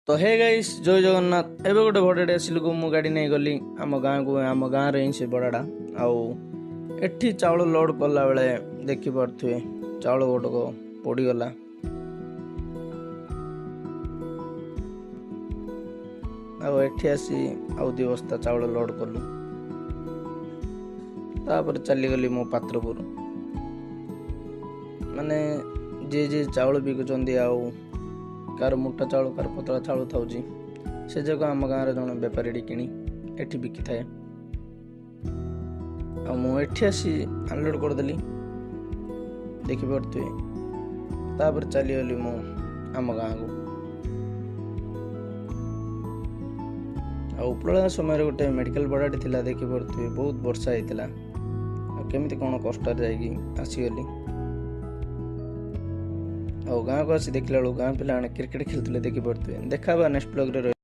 ତ ହେ ଗାଇସ୍, ଜୟ ଜଗନ୍ନାଥ। ଏବେ ଗୋଟେ ଭଡ଼ାଟେ ଆସିଲୁକୁ ମୁଁ ଗାଡ଼ି ନେଇ ଗଲି ଆମ ଗାଁକୁ। ଆମ ଗାଁରେ ହିଁ ସେ ଭଡ଼ାଟା। ଆଉ ଏଠି ଚାଉଳ ଲୋଡ଼ କଲାବେଳେ ଦେଖିପାରୁଥିବେ, ଚାଉଳ ଗୋଟକ ପଡ଼ିଗଲା। ଆଉ ଏଠି ଆସି ଆଉ 2 ବସ୍ତା ଚାଉଳ ଲୋଡ଼ କଲୁ। ତାପରେ ଚାଲିଗଲି ମୁଁ ପାତ୍ରପୁର। ମାନେ ଯିଏ ଯିଏ ଚାଉଳ ବିକୁଛନ୍ତି, ଆଉ କାହାର ମୋଟା ଚାଉଳ, କାହାର ପତଳା ଚାଉଳ ଥାଉଛି, ସେ ଯାକ ଆମ ଗାଁର ଜଣେ ବେପାରୀଟି କିଣି ଏଠି ବିକିଥାଏ। ଆଉ ମୁଁ ଏଠି ଆସି ଅନଲୋଡ଼ କରିଦେଲି, ଦେଖିପାରୁଥିବେ। ତାପରେ ଚାଲିଗଲି ମୁଁ ଆମ ଗାଁକୁ। ଆଉ ଉପରବେଳା ସମୟରେ ଗୋଟେ ମେଡ଼ିକାଲ ଭଡ଼ାଟି ଥିଲା, ଦେଖିପାରୁଥିବେ, ବହୁତ ବର୍ଷା ହେଇଥିଲା। ଆଉ କେମିତି କ'ଣ କଷ୍ଟରେ ଯାଇକି ଆସିଗଲି। ଆଉ ଗାଁକୁ ଆସି ଦେଖିଲା ବେଳକୁ ଗାଁ ପିଲାମାନେ କ୍ରିକେଟ ଖେଳୁଥିଲେ, ଦେଖିପାରୁଥିବେ। ଦେଖା ହେବା ନେକ୍ସଟ ବ୍ଲଗ୍ରେ।